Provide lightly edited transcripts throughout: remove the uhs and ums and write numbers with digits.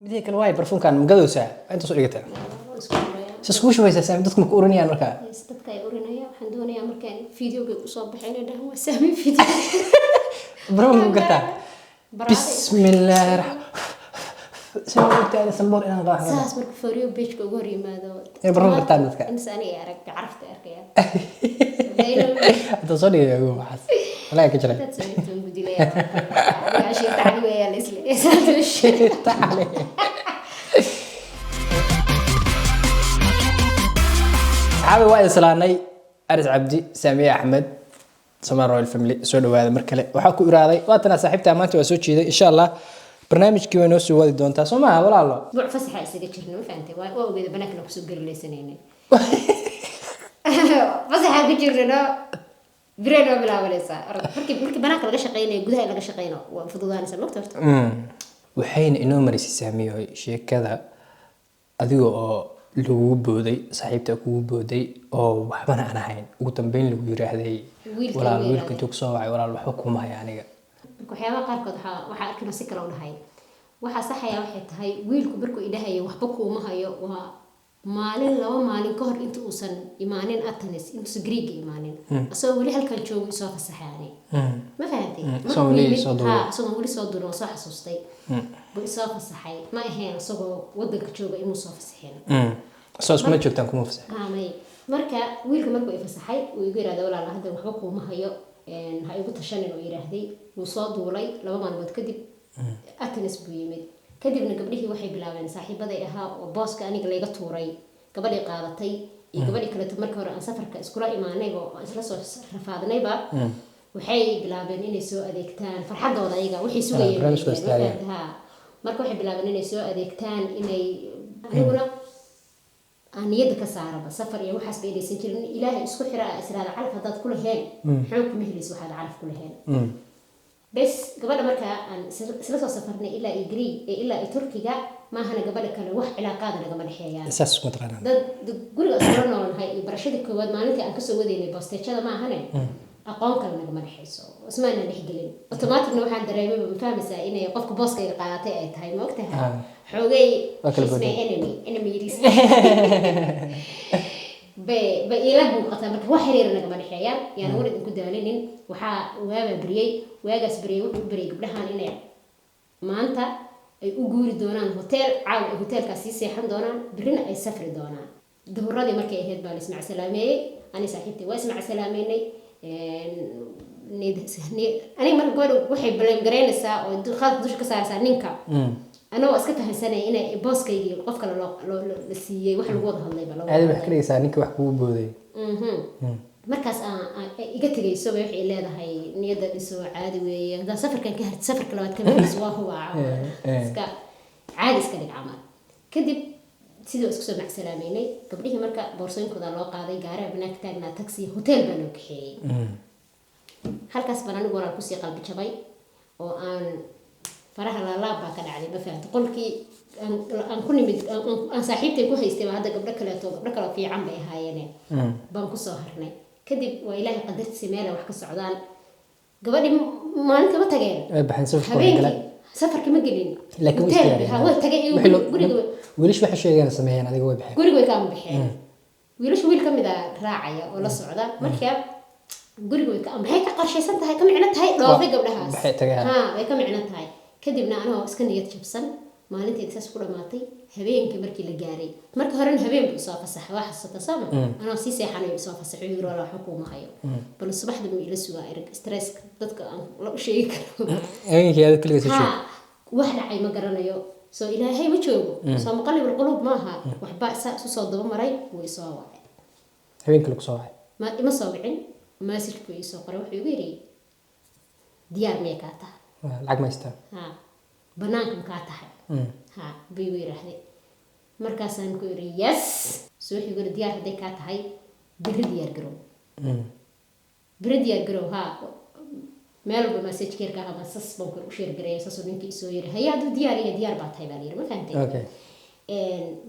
Midii kale waay, barfuunkan magadowsaa inta soo dhigataa? Waa isku uraya. Sa iskugu shubaysaa, Saami? Dadku ma ku urinayaan markaa? Yes, dadka ay urinaya. Waxaan doonayaa markaan videoga usoo baxay inay dhahaan, "Waa Saami video." Barfuunka ku gartaa. Baraada. Bismillaahi raxmaan, sida ogtaada sanboor inaan qaaxo. Saas marka for you page-ka ugu hor yimaado. Inay barfuun gartaan dadka. Intaas aniga ay arag carafta arkayaan. Hadda soo dhigaya ogow, waxaas walaahi ka jira. Dad samaysan buu dilayaa. Adiga shiirta cali weeyaa la isle. Tacale. Saxaabi, waa islaanay. Aris Cabdi, Saamiye Axmed, Somal Royal Family, soo dhawaada mar kale. Waxaa ku iraaday waatana saaxiibtaa maanta waa soo jeeday. Insha Allah barnaamijkii way noo soo wadi doontaa, soo maaha, walaalo? Buuc fasaxa isaga jirna, ma fahantay? Waa ogeeda banaankana kusoo garilaysanayna. Fasaxa ku jirnano, bireen waa bilaabanaysaa. Markii banaanka laga shaqeynayo, gudaha laga shaqeyno waa fududaanaysaa, mogta horta. Waxayna inoo marisay Saamiyo sheekada adiga oo lagugu booday, saaxiibta kugu booday oo waxbana aan ahayn, ugu dambeyn lagu yiraahday Wiilka walaal lagu wiilka yiraahday. Intuu kusoo wacay, "Walaal, waxba kuma haya aniga." Marka waxyaabaha qaarkood waxaa arkino si kale u dhahay. Waxaa saxaya waxay tahay, wiilku markuu idhahayo waxba kuuma hayo, waa maalin 2 maalin ka hor inta uusan imaanin Athens, intuusan Greega imaanin, asagoo weli halkan joogo isoo fasaxay ani, ma fahantay? Isagoo weli soo duulin. Ha, isagoo weli soo duulin oo soo xasuustay buu isoo fasaxay. Ma ahayn isagoo wadanka jooga inuu soo fasaxeen. Soo iskuma joogtaan, kuma fasax. Ha, may. Marka wiilka markuu i fasaxay, uu igu yidhahday, "Walaal, hadda waxba kuuma hayo, ha igu tashanin," uu yidhaahday. Wuu soo duulay 2 maalmood kadib, Athens buu yimid. Kadibna gabdhihii waxay bilaabeen, saaxiibaday ahaa oo booska aniga layga tuuray gabadhii qaadatay iyo gabadhii kaleeto markii hore aan safarka iskula imaanayba oo isla soo rafaadnayba, waxay bilaabeen inay soo adeegtaan farxadooda. Ayaga waxay sugayeen Barnaamijka waa istaageen. Ha, marka waxay bilaabeen inay soo adeegtaan, inay aniguna aan niyadda ka saaraba safar iyo waxaas bay inaysan jirin. Ilaahay isku xira a israada calaf haddaad ku laheen, xoog kuma helaysa waxaad calaf ku laheen. Bes, gabadha markaa aan isla soo safarnay ilaa iyo Greek ilaa iyo Turkiga maahana, gabadha kale wax cilaaqaada nagama dhexeeyaan. Saas isuma taqaanaan. Dad guriga iskula noolnahay iyo barashadii koowaad maalintii aan kasoo wadaynay bosteejada maahane, aqoon kale nagama dhexeyso, ismaana dhexgelin. Automaticna waxaan dareemay, ma fahmaysaa, inay qofka booskayga qaadatay ay tahay, ma ogtahay? Xoogay. Waa kala She's my boodeen. enemy, enemy yariis bay iila muuqataa. Marka wax xiriira nagama dhexeeyaan, yaan war idinku daalinin. Waxaa waabaa beriyey, waagaas beriyey, wuxuu u beriyey gabdhahan inay maanta ay u guuri doonaan hotel, caawa ay hoteelkaas sii seexan doonaan, birina ay safri doonaan. Duhuradii markay ahayd baa la ismac salaameeyey. Ani saaxiibtay waa ismac salaameynay. Aniga marka gabadha waxay blame garaynaysaa oo qaadka dusha ka saaraysaa ninka. Anagoo iska fahansanaya inay booskaygii qof kale loo la siiyey, wax lagu wada hadlayba lagu Aadi wada wax ka dhigaysaa ninka wax kugu booday. Markaas aan iga tegayso bay waxay leedahay, "Niyadda dhiso, caadi weeye. Haddaa safarkan ka harti, safarka labaad kama harayso, waa hubaa." Iska caadi iska dhig camal. Kadib sidii isku soo macsalaameynay gabdhihii. Marka boorsooyinkooda loo qaaday, gaariga banaanka taagnaa, taxi hotel baa loo kaxeeyey. Halkaas baan anigu, walaal, kusii qalbi jabay oo aan faraha laalaab baa ka dhacday, ma fahamta? Qolkii aan ku nimid, aan saaxiibtay ku haystay baa hadda gabdho kaleeto, gabdho kaloo fiican bay ahaayeene, baan kusoo harnay. Kadib waa Ilaahay qadartiisa, meela wax ka socdaan. Gabadhii maalinta ma tageen. Way baxeen, safarka way galeen. Habeenkii safarka ma gelin. Laakiin way Hotel, isdiyaariyeen. ha, way tageen iyagu. Wixii guriga wiilashu waxay sheegeen sameeyeen, adiga way baxeen. Guriga way kaama baxeen. Wiilashu wiil ka mid a raacaya oo la socda. Marka guriga way ka, maxay ka qorshaysan tahay, ka micno tahay dhoofay gabdhahaas. Baxay tageen. Ha, way ka micno tahay. Kadibna anagoo iska niyad jabsan maalinteed saas ku dhamaatay. Habeenkii markii la gaaray, marka horena habeen buu isoo fasaxay, waa xasuusata sooma? Anoo sii seexanayo isoo fasaxay, yiri, "Walaa waxba kuuma hayo, bal subaxda muu ila sugaa." Erag stresska dadka aan la u sheegi karo. Habeenkii aad kaliya soo Ha, joog. wax dhacay ma garanayo. Soo Ilaahay ma joogo, soo muqallib alquluub maaha? Waxba saa isu soo daba maray, wuu isoo wacay. Habeenkii lagu soo wacay? Ma ima soo wicin, message buu iisoo qoray. Wuxuu igu yidhi, "Diyaar miyay kaa tahay?" Lacag ma haystaa? Ha, banaanka ma kaa tahay? Ha, buu igu yidhaahday. Markaasaan ku yidhi, "Yes." So wuxuu igu yidhi, "Diyaar hadday kaa tahay, berri diyaar garow." Berri diyaar garow. Ha, meel walba message keerka ama sas baan ku u share gareeyay. Saasuu ninkii isoo yidhi, "Haye, hadduu diyaar yahay, diyaar baa tahay," baa la yidhi, ma fahantay? Okay.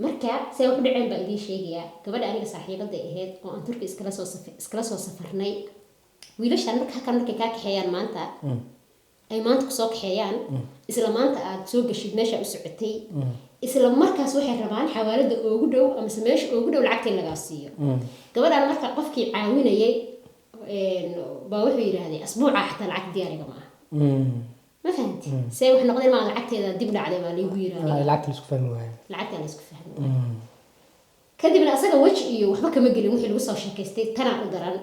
Marka see wax u dhaceen baa idiin sheegayaa. Gabadha aniga saaxiibaday ahayd oo aan Turki iskala soo safarnay, wiilashan marka halkan markay kaa kaxeeyaan maanta. Ay maanta kusoo kaxeeyaan, isla maanta aad soo gashid meesha u socotay, isla markaas waxay rabaan xawaalada ugu dhow amase meesha ugu dhow lacagta in lagaa siiyo. Gabadhaan marka qofkii caawinayay baa wuxuu yidhaahday, asbuuca xataa lacag diyaariga ma aha. Ma fahanti see wax noqdeen? Maa lacagteeda dib dhacday baa laygu yidhaahday. Lacagta la isku fahmi waayo. Lacagtaa la isku fahmi. Kadibna asaga weji iyo waxba kama gelin wixii lagu soo sheekaystay. Tanaa u daran,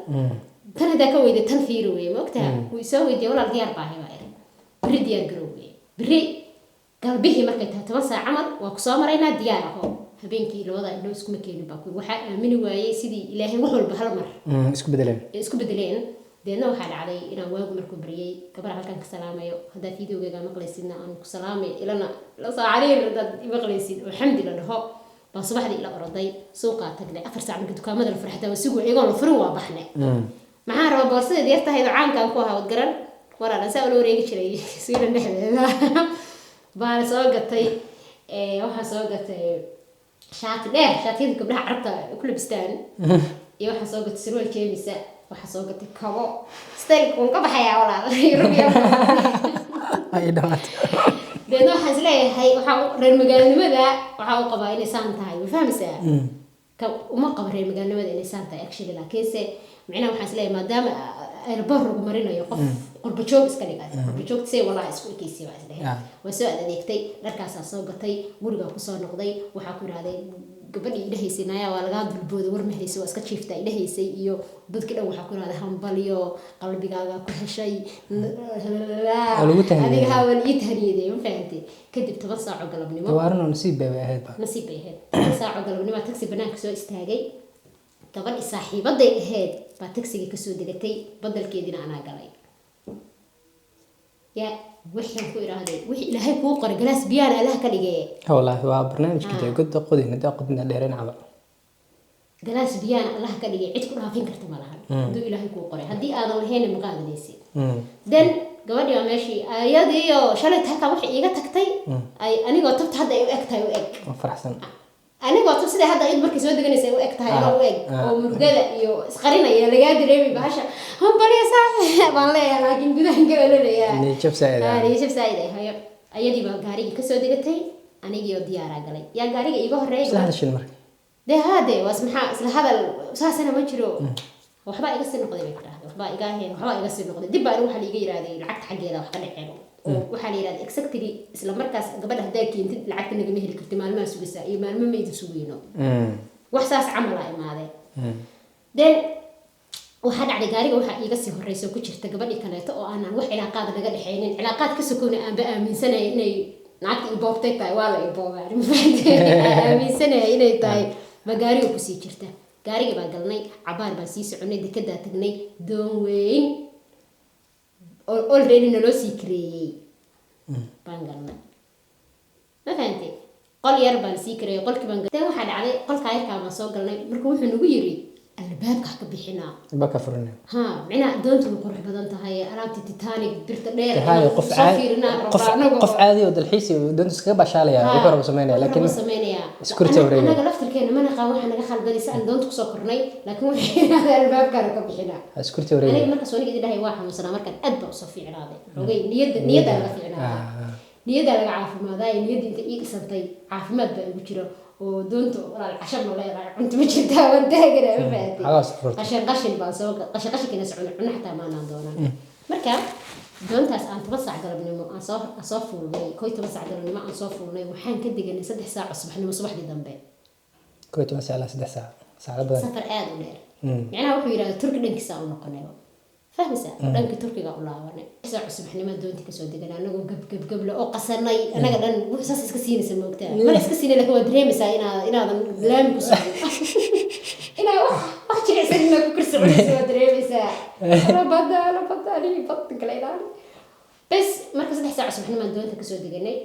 tan haddaa ka weyday, tan fiiri weye. Ma ogtaha, wuu isoo weydiiyey, walaal diyaar baahay baa iri. Berri diyaar garow weye, berri galbihii markay tahay 10 saac camal waa kusoo maraynaa, diyaar aho. Habeenkii labada indhoo iskuma keenin baa ku waxaa aamini waayey sidii Ilaahay wax walba hal mar isku bedeleen. Ay isku bedeleen. Deedna waxaa dhacday inaan waagu markuu baryay gabadha halkan ka salaamayo, haddaa videogayga maqlaysidna aan ku salaamay, ilana la soo cariir haddaad maqlaysid, oo Xamdi la dhaho, baa subaxdii ila oroday. Suuqaa tagnay 4 saac marka dukaamada la furo, xataa waa sugu iyagoon la furin waa baxnay. Maxaan rabaa? Boorsadeed yar tahayd oo caankaan ku ahaa, wad garan waraan saa ula wareegi jiray Sweden dhexdeeda baan soo gatay. Waxaa soo gatay shaati dheer, shaatiyada gabdhaha Carabta ku labistaan, iyo waxaa soo gatay surwaal jeemisa, waxaa soo gatay kabo. Style waan ka baxayaa walaal, Yurub iyo Ay dhamaatay. Deedna waxaan isleeyahay, waxaa reer magaalnimada waxaa u qabaa inay saan tahay, ma fahmaysaa? Ka uma qabo reer magaalnimada inay saan tahay actually, laakiinse micnaha waxaan isleeyahay maadaama airport lagu marinayo, qof qurba joog iska dhigay, qurba joogta say walaa isku ekeysay baa isdhehe. Waa soo adeegtay, dharkaasaa soo gatay, gurigaa kusoo noqday. Waxaa ku yidhahday gabadhii idhahaysay, naya waa lagaa dulbooday, war ma haysa, waa iska jiiftaa idhahaysay, iyo dadkii dhan waxaa ku yidhahday hambalyo, qalbigaaga ku heshay. Waa lagu tahniyadeeyey. Adiga haa, waan ii tahniyadeeyey, ma fahantay? Kadib 10 saaco galabnimo. Waarin oo nasiib bay ahayd ba. Nasiib bay ahayd. 10 saaco galabnimo taxi banaanka soo istaagay. Gabadhi saaxiibaday ahayd baa taxigii kasoo degatay, badalkeediina anaa galay. Ya waxaan ku idhaahday, wixii Ilaahay kuu qoray galaas biyaan Allah ka dhigee. Wallaahi waa barnaamijka dee godda qodin hadaa qodina dheereen camal. Galaas biyaan Allah ka dhigay, cid ku dhaafin karta ma lahan hadduu Ilaahay kuu qoray. Haddii aadan lahayna ma qaadanaysid. Then gabadhii baa meeshii ayadiiyo shalay halkan waxay iiga tagtay ay anigoo tabta hadda ay u eg tahay u eg. Waa faraxsan. Anigoo tab sida hadda iyadu markay soo deganaysa ay u eg tahay anoo u eg oo murugada iyo isqarinaya lagaa dareemi bahasha, hambalya saax baan leeyahay, laakiin gudahan ka ololayaa. Niyad saaid ah. Niyad saaid ay hayo. Ayadii baa gaarigii kasoo degatay, anigiioo diyaaraa galay. Yaa gaariga iiga horeeyay? Isla hadashin marka. Dee haade waas maxaa isla hadal saasana ma jiro. Waxbaa iga sii noqday bay ku dhahday, waxbaa iga aheen, waxbaa iga sii noqday. Dib baa anigu waxaa laiga yidhahday lacagta xaggeeda wax ka dhaceen, oo waxaa la yidhahday exactly isla markaas gabadha haddaa keentid lacagta nagama heli karti, maalmaha sugaysaa iyo maalmo ma idin sugayno. Wax saas camal aa imaadeen. Then waxaa dhacday gaariga waxaa iiga sii horeysa oo ku jirta gabadhii kaleeto oo aanan wax cilaaqaad naga dhexaynin, cilaaqaad ka sokowna aanba aaminsanaya inay naagta iboobtay tahay. Waa la iboobaa, ma fahanteen? Aaminsanaya inay tahay baa gaariga kusii jirta. Gaarigii baa galnay, cabaar baan sii soconay, dekedaa tagnay, doon weyn oo already naloo sii kareeyey baan galnay, ma fahantay? Qol yar baan sii kareeyey, qolkii baan galnay. Waxaa dhacday qolkaa yarkaa baan soo galnay. Marka wuxuu nagu yiri albaabka ha ka bixinaa. Baka furina. Ha, micnaha doontu way qurux badan tahay, alaabtii Titanic birta dheer hayo inaan qof soo caadi fiirinaa qof rabaa anagoo qof caadi oo dalxiis iyo doonta iskaga bashaalaya, wuxuu rabo sameynaya, laakiin wuxuu sameynaya iskurta wareegaya. Anaga laftirkeena mana qaan waxa naga khaldanaysa aan doonta kusoo kornay, laakiin waxay yidhahdeen albaabkaana ka bixinaa. Iskurta wareegaya. Aniga markaas aniga idin dhahay waa xanuunsanaa, markaan aad baa usoo fiicnaaday xogay, niyadda laga fiicnaadaa, niyadda laga caafimaadaa, niyadda inta ii dhisantay caafimaad baa igu jira. Oo doonta walaal cashar ma leedahay, cunto ma jirtaa, waan taagana, ma fahatay? Xagaas furtay. Qashin qashin baan soo qashin qashinkiina soconay, cunno xataa maanaan doonan. Marka doontaas aan 10 saac galabnimo aan soo fuulnay, 11 saac galabnimo aan soo fuulnay, waxaan ka deganay 3 saac oo subaxnimo subaxdii dambe. 11 saac ilaa 3 saac, saacado badan. Safar aada u dheer. Micnaha wuxuu yidhahda Turki dhankiisa u noqonay, fahmaysaa? Dhanka Turkiga u laabanay saac subaxnimo doontii kasoo deganay, anagoo gabgabgable oo qasanay anaga dhan. Wux saas iska siinaysa moogtaa, mana iska siinay, laakiin waa dareemaysaa inaadan laami ku socon, inaa wax jilicsan inaa ku korsoconaysa waa dareemaysaa. Ala bada, ala bada, anigi badda kala ilaali bes. Marka 3 saac subaxnimaan doonta kasoo deganay,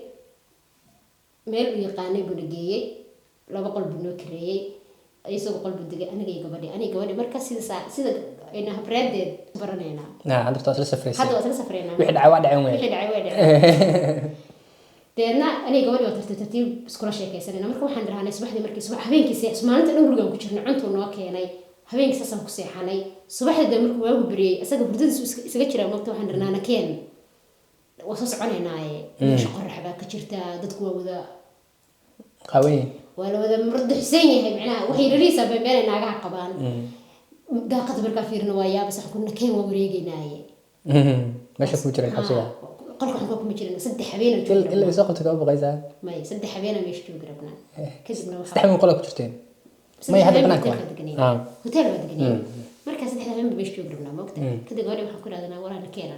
meel uu yaqaanay buu na geeyey, laba qol buu noo kareeyey, isagoo qol buu degay, aniga iyo gabadhi, aniga gabadhi. Marka sida saa sida ayna habraadeed baranaynaa. Nah, hadda waa isla safraysay. Hadda waa isla safraynaa. Wixii dhacay waa dhaceen wey. Wixii dhacay way dhaceen. Deedna aniga gabadhi waa tartiib tartiib iskula sheekaysanayna. Marka waxaan rahnay subaxdii, markii subax habeenkii maalinta dhan gurigaan ku jirnay, cuntuu noo keenay, habeenkii saasaan ku seexanay. Subaxdii dee markuu waagu beriyey, isaga hurdadiisu isaga jiraa mogta, waxaan rahnaa na keen. Waa soo soconaynaaye, meesha qorax baa ka jirta, dadku waa wada qawen. Waa la wada murduxsan yahay, macnaha waxay rariisa bay meelay naagaha qabaan. Daaqada markaa fiirino waa yaabas, waxaan ku nakeen waa wareegeynaaye. Meesha ku jiray xabsiga? Qolka xunka kuma jirin, 3 habeen aan joogi ilaa rabnaa. Soo qabtay, ka baqaysaa? May, 3 habeen aan meesha joogi rabnaa, kadibna waxaa 3 habeen qola ku jirteen? May, hadda habeen banaanka hotelka waa. deganeen. Hotel baa deganeen. Markaa 3 habeen baa meesha joogi rabnaa, maogta. Kadib gabadhi waxaan ku idhahdanaa, walaal keena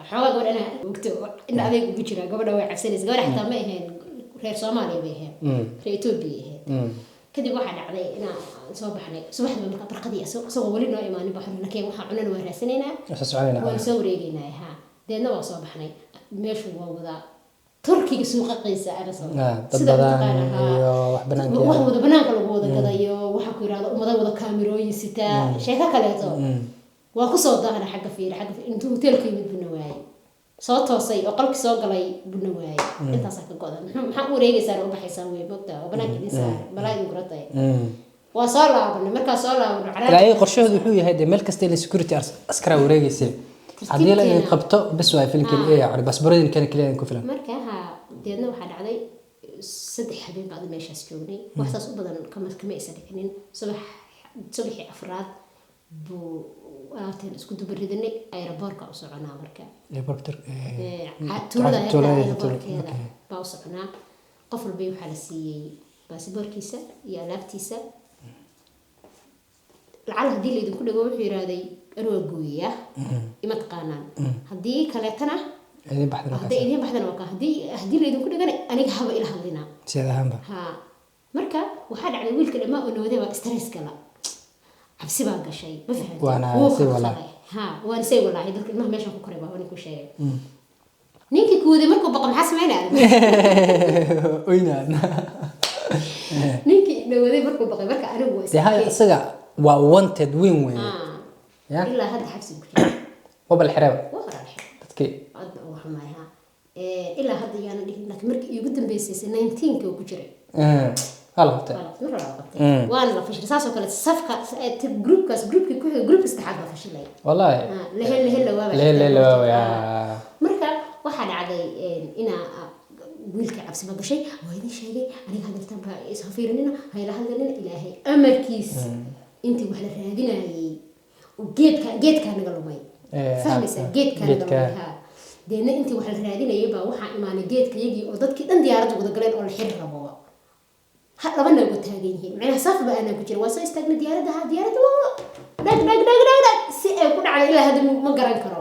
xoogaa. Gabadh anaa ogto in adeeg ugu jira, gabadha way cabsanaysa. Gabadha xataa ma ahayn reer Soomaaliya bay ahayn, reer Etoobiya ahayd. Kadib waxaa dhacday inaan soo baxnay subaxdii. Markaa barqadii isagoo weli noo imaanin baa xurna keen, waxaan cunana waa raadsanaynaa. Soo soconayna. Waan soo wareegeynaa ha. Deedna waa soo baxnay. Meeshu waa wada Turkiga suuqaqiisa ana soo Dad sida badan mataqaana, haa. iyo wax banaanka wax yaala. Wada banaanka lagu wada gadayo, waxaa ku yidhahda ummada wada kaamirooyin sitaa, sheeko kaleeto. Waa kusoo daahna, xagga fiiri, xagga fiiri. Intuu hoteelka yimid buna waayey, soo toosay oo qolkii soo galay buna waayey. Intaasaa ka go'da. Maxaa u wareegeysaan oo u baxaysaan wey, mogta oo banaanka idin saaray, balaa idin guratay. Waa soo laabanay. Markaa soo laabano Ilaa ayaga qorshahoodu wuxuu yahay dee meel kasta ila security askaraa wareegaysa, haddii la idin qabto bes waay filimkii ee yani baasaboorradin kale kaliya idin ku filan. Marka ha, deedna waxaa dhacday 3 habeen baad meeshaas joognay, wax saas u badan kama aysan dhicinin. Subaxii afraad buu alaabteen isku duba ridanay, aeroboorka u soconaa marka. Tuulada tuulada aeroboorkeeda baa u soconaa. Qof walba waxaa la siiyey baasiboorkiisa iyo alaabtiisa. Lacal haddii laydinku dhago, wuxuu yidhaahday, anu waa gooyayaa, ima taqaanaan, haddii kaleetana idin baxdan. Hadday idiin baxdana waa kaa, haddii laydinku dhagana aniga haba ila hadlina. Sideed ahaanba. Ha, marka waxaa dhacday wiilka dhammaa oo nawaday baa stress gala, cabsi baa gashay, ma fahamtay? Waana Wuu say walaahi. khalkhalay. Ha, waana say walaahi. Dadka ilmaha meeshan ku koray baa ku sheegay. Ninkii kuwaday markuu baqo maxaa sameynaya? Oynaad. Ninkii nawaday markuu baqay, marka anigu waa Dee haya, isaga waa wanted weyn weeye. Ya. Ilaa hadda xabsiga ku jira. Wabal xireba. Waa horaa la xiray. Dadkii Aadna uga xumaay ha. Ilaa hadda yaana dhihin, laakiin markii iigu dambeysay 19-ka uu ku jiray. Waa la qabtay. Waa la mar hore la qabtay, waana la fashilay. Saasoo kale safka groupkaas, groupkii ku xigay, groupka saddexaad la fashilay. Wallaahi. Lehel lehel lawaaba. Lehel lawaaba. Marka waxaa dhacday inaa wiilka cabsi ba gashay. Waa idin sheegay aniga, hadaltan baa isha fiirinina, hayla hadlalina. Ilaahay amarkiis intii wax la raadinayay oo geedkaa naga lumay. Fahmaysaa? Geedkaa naga lumay ha. Deedna intii wax la raadinayay baa waxaa imaanay geedka yagii oo dadkii dhan diyaaradda wada galeen oo la xiri rabo, ha labana uga taagan yihiin, macnaha safba aanaan ku jirin. Waa soo istaagnay diyaaradda ha, diyaaradda waa dhag dhag dhag dhag dhag. Si ay ku dhacday ilaa hadda ma garan karo.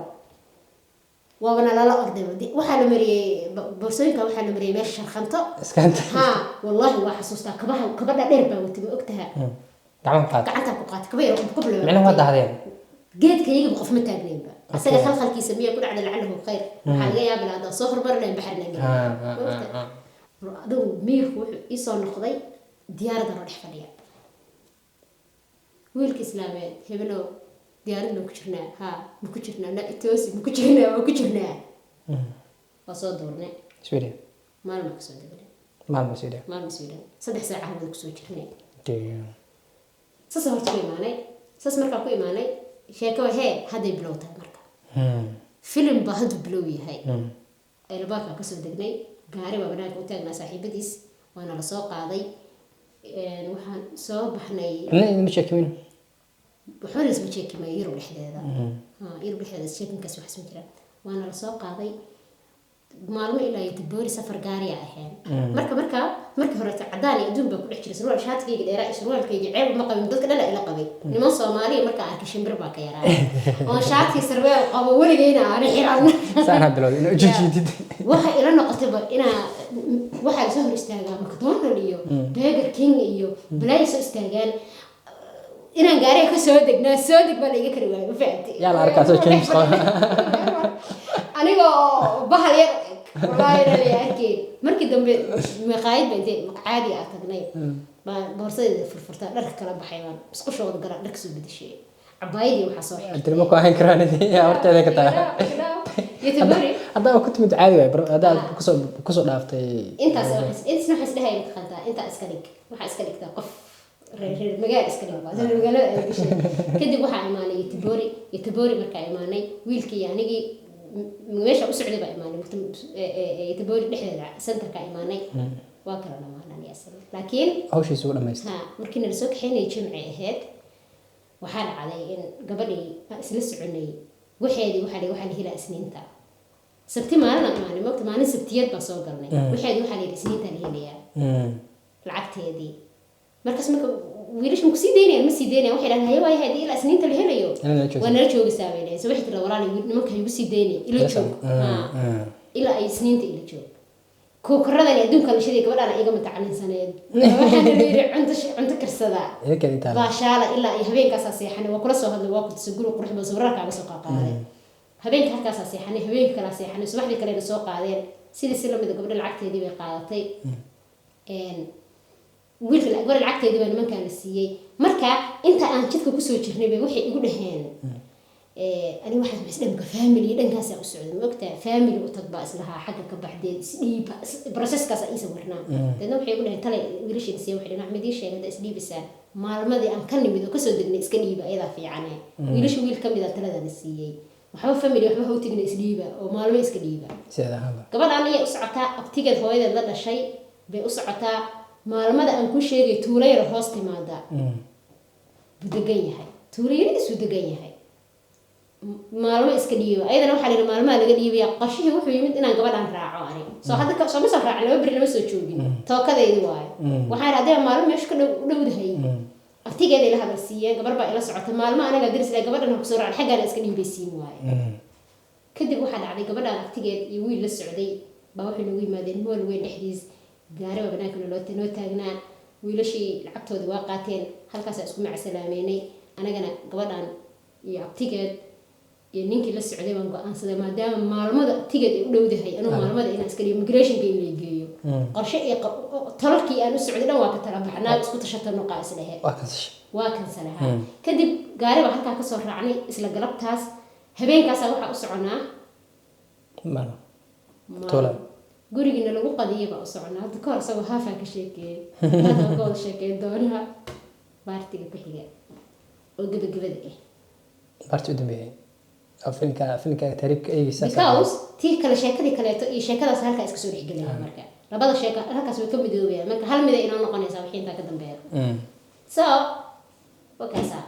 Waabana lala orday. Waxaa la mariyey boorsooyinka, waxaa la mariyey meesha sharkhanto. Iskaanta. Ha, wallahi waa xasuustaa, kabaha kabadha dheer baa watay, ma ogtaha? Gacmaha qaad. Gacantaa ku qaatay, kaba yar qof la Micnaha waa dahdeen. Geedka iyaga qof ma taagnaynba. Asaga khalkhalkiisa miyaa ku dhacday? Lacalahu khayr. Waxaa laga yaabi lahaa haddaan soo horumari lahayn baxarna gelin. Adigu miyirku wuxuu iisoo noqday diyaaradda noo dhex fadhiya. Wiilka islaameed, hebelow, diyaarad ma ku jirnaa? Haa, ma ku jirnaa? Na itoosi, ma ku jirnaa? Waa ku jirnaa. Waa soo duurnay. Sweden. Maalma kasoo degnay. Maalmo Sweden. Maalma Sweden, 3 saaca hawada kusoo jirnay. Damn. Saas horta ku imaanay. Saas markaa ku imaanay, sheeko hee hadday bilow tahay marka. Filim baa hadduu bilow yahay. Aeroboortka kasoo degnay, gaari baa banaanka u taagnaa saaxiibadiis, waana la soo qaaday. Waxaan soo baxnay. Cidna idinma sheekimin. Waxba laisma jeekimay Yurub dhexdeeda. Ha, Yurub dhexdeeda jeekinkaas waxas ma jiraan. Waana la soo qaaday maalmo ilaa iyo Tiboori, safar gaariya ahayn. Marka markii hore cadaan iyo adduun baa ku dhex jiray. Surwaal shaatigayga dheeraa iyo surwaalkayga ceeb ma qabin, dadka dhan ila qabay. Niman Soomaaliya markaa arkay, shimbir baa ka yaraa oo shaati sarweel qabo, weligayna aana xiran. Saanaa bilowday inaa ujijiidid. Waxa ila noqotayba inaa waxaa lasoo hor istaagaa McDonald iyo Burger King iyo balaayo soo istaagaan, inaan gaariga ka soo degnaa, soo deg baa la iga kari waayay, ma fahamtay? Yaa la arkaa soo James qaba. Anigoo bahal yar u eg, wallaahi inaan arkay. Markii dambe maqaayad ba intee caadi ah tagnay baa boorsadeeda furfurtaa, dharka kala baxay, baan isqushooda garaa, dharka soo bedeshay, cabaayadii waxaa soo xirtay. Tilma ku ahayn karaan horteeda ka tahay. Iyo Tabori. Haddaa ku timid caadi waay bro, haddaa kusoo dhaaftay. Intaas intaas waxaan isdhahaya, mataqaantaa, intaa iska dhig, waxaa iska dhigtaa qof reer magaal iska dhig, waa reer magaalada ay gashay. Kadib waxaa imaanay Yotobori. Yotobori markaa imaanay, wiilkii iyo anigii Meesha u socday baa imaanay Göteborg dhexdeeda, centerka imaanay. Waa kala dhamaanay asaga, laakiin Hawshiisa ugu dhamaystay. Ha, markii nala soo kaxeynayay, Jimci ahayd, waxaa dhacday in gabadhii aan isla soconay waxeedii waxaa la helaa Isniinta. Sabti maalin aan imaanay, mogta, maalin Sabtiyeed baan soo galnay. Waxeedii waxaa la yidhi Isniinta la helayaa lacagteedii. Markaas marka wiilasha ma kusii daynayaan, ma sii daynayaan. Waxay dhahdeen, "Haye, waayahay, haddii ilaa Isniinta la helayo, Inay nala joogto. waa nala joogaysaa," bay dhaheen. So waxay tiri, "Walaal, nimanka ha igu sii daynay, ila joog." Ha, ilaa ay Isniinta ila joog. Kuukaradan adduunka la shiday, gabadhaan iga mutacalinsaneed, waxaana la yidhi cunto karsada. Idinka intaa Baashaala ilaa ay habeenkaasaa seexanay. Waa kula soo hadlay, waa ku tusay guri qurux badan, sawirada kaaga soo qaaqaaday. Habeenka halkaasaa seexanay, habeenka kalaa seexanay, subaxdii kalena soo qaadeen. Sidii si lamida gabadha lacagteedii bay qaadatay. Wiilka gabadha lacagteedii baa nimankaan la siiyey. Marka inta aan jidka kusoo jirnay bay waxay igu dhaheen, aniga waxaan isdhamka family dhankaasaa u socday, ma ogtaa, family u tag baa islahaa, xagga ka baxdeed isdhiib, processkaas ii sawirnaa. Deedna waxay igu dhaheen, tale wiilashiina siiya, waxay dhaheen, "Waxaan idiin sheegay, haddaa isdhiibisaan maalmadii aan ka nimid oo kasoo degnay iska dhiiba, ayadaa fiicane." Wiilasha wiil ka mid a taladana siiyey, waxba family waxba ha u tegina, isdhiiba oo maalmo iska dhiiba. Sideeda ahaanba. Gabadhaan ayay u socotaa, abtigeed hooyadeed la dhashay bay u socotaa. Maalmada aan kuu sheegay tuulo yar hoos timaada buu degan yahay, tuulo yaridiisuu degan yahay. Maalmo iska dhiiba ayadana waxaa la yidhi maalmaha laga dhiibaya. Qorshihii wuxuu yimid inaan gabadhaan raaco ani. Soo hadda soo ma soo raacin, 2 beri lama soo joogin, tookadaydi waayo. Waxaan idhi haddii maalmo meesha ka dhow u dhowdahay, abtigeeday la hadal siiyeen, gabar baa ila socota maalmo, anagaa daris lahay, gabadhan ha kusoo raacin, xaggaana iska dhiibaysiin waaye. Kadib waxaa dhacday gabadhaan abtigeed iyo wiil la socday baa waxay noogu yimaadeen mool weyn dhexdiis. Gaari baa banaanka noo taagnaa. Wiilashii lacagtoodii waa qaateen, halkaasaa isku macasalaameynay. Anagana gabadhaan iyo abtigeed iyo ninkii la socday baan go-aansaday, maadaama maalmada abtigeed ay u dhowdahay, anuu maalmada inaan iska dhigo, immigrationka in lay geeyo. Qorshe iyo tololkii aan u socday dhan waa ka tala baxnaa, isku tashata nuqaa isdhehe. Waa kansashay. Waa kansalahaa. Kadib gaari baa halkaa kasoo raacnay isla galabtaas. Habeenkaasaa waxaa u soconaa Maalmo. Tuulada. Gurigiina lagu qadiyay baa u soconaa. Hadda kahor isagoo haafaa ka sheekeeyey, hadda ka wada sheekeyn doonaa partiga ku xiga oo gebagabada ah. Parti u dambeeyay oo filimka taariibka eegaysa. Because tii kale, sheekadii kaleeto iyo sheekadaas halkaa iska soo dhexgelaya. Marka labada sheeko halkaas way ka midoobayaan. Marka hal mida inoo noqonaysaa wixii intaa ka dambeeya. So wakaasaa.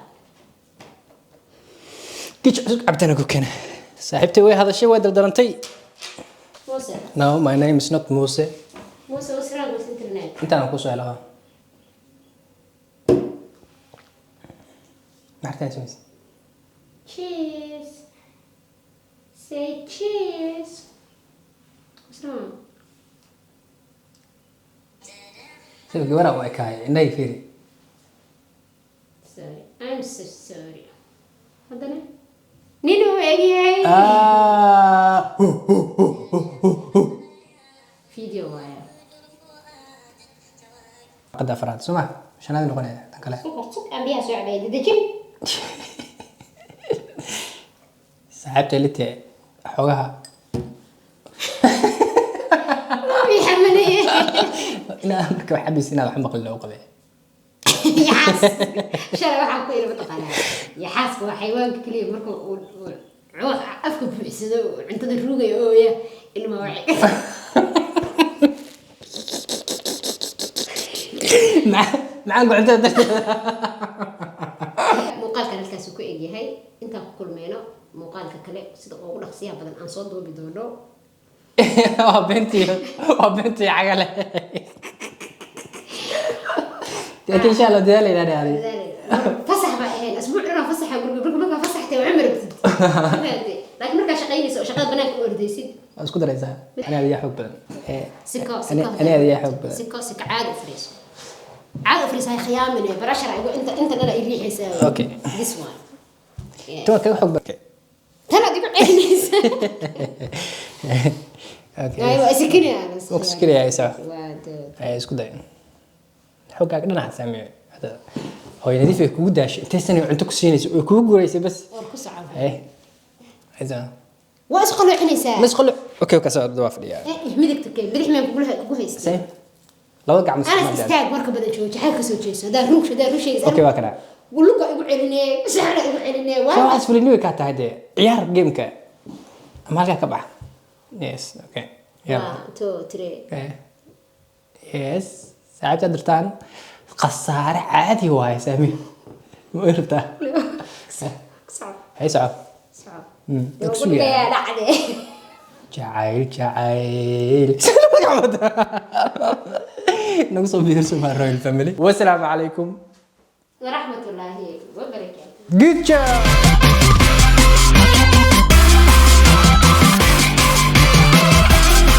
Gij cusub cabtana ku keena. Saaxiibtay way hadashay, way daldalantay. Muuse. No, my name is not Muse. Muuse, what's wrong with internet? Intaan kusoo helo. Maxaa samaysa? Cheers, say cheers. What's wrong? Sida gabadha u ekaay, indhahay fiiri. Sorry, I'm so sorry. Haddana nin uu egyahay. Ah, hu, hu, hu, hu, hu, hu. Video waayo. Qada afraad soo ma shanaad noqonaya tan kale. Sukar suk aan biyaha soo cabaya dedejin. Saaxiibtay lite xoogaha. Ii xamanaye. Inaad marka wax cabaysa inaad wax maqli loo qabay. Yaxaas shalay waxaan ku iri, mataqaanaa, yaxaaska waa xayawaanka keliya marka uu afka buuxsado uu cuntada ruugaya ooya ilma waxay Macaanka cuntada darteeda. Muuqaalkan halkaasuu ku egyahay. Intaan ku kulmeyno muuqaalka kale, sida ugu dhaqsiyaha badan aan soo duubi doono. Waa beentii cagale, laakiin insha Allah dadaal ilaali adiga. Fasax baa ahayn, asbuuc dhan oo fasaxa guriga. Markaa fasaxtay waa maragtid, laakiin markaa shaqaynayso oo shaqada banaanka u ordaysid. Waa isku daraysaa, ani adiga xoog badan. Siko. Ani adiga xoog badan. Siko siko, caadi u fariiso, caadi u fariiso, hay khiyaamine barashar igu inta dhan ay riixaysaa. Okay. This one. Yeah. Tuwa kaga xoog badan. Tanaad igu celinaysa. Okay. Ay, waa isikinaya. Waa ku sikinaya, isa. Waa dee. Isku day xoogaaga dhinaca saameeyo. Hadda hooyo nadiif ay kugu daashay, intaysan cunto ku siinayso oo kugu guuraysay bas. War ku socon. Isa. Waa isqaloocinaysaa. Ma isqalo. Okay, soo waa fadhiyaa. Midigta kee, bidix miyaan kugu haystay? Same labada gacmo. Anas, istaag warka badan jooji, xagga kasoo jeeso. Haddaa run sheegaysa. Okay, waa kana. Luga igu celinee, saxna igu celinee. Soo waa waxaas fulinni way kaa tahay dee, ciyaar gameka. Ama halkaa ka baxa. Yes, okay. Yeah. One, two, three. Okay. Yes, saaxiibta dirtaan khasaare caadi waaye. Saami, ma rabtaa? Soco. Hay, soco. Soco. Dad Ugu sugaya. dhigayaa dhacde. Jacayl, jacayl nagu soo biirso my royal family. Wasalaamu calaykum waraxmatullaahi wabarakaatu. Good job.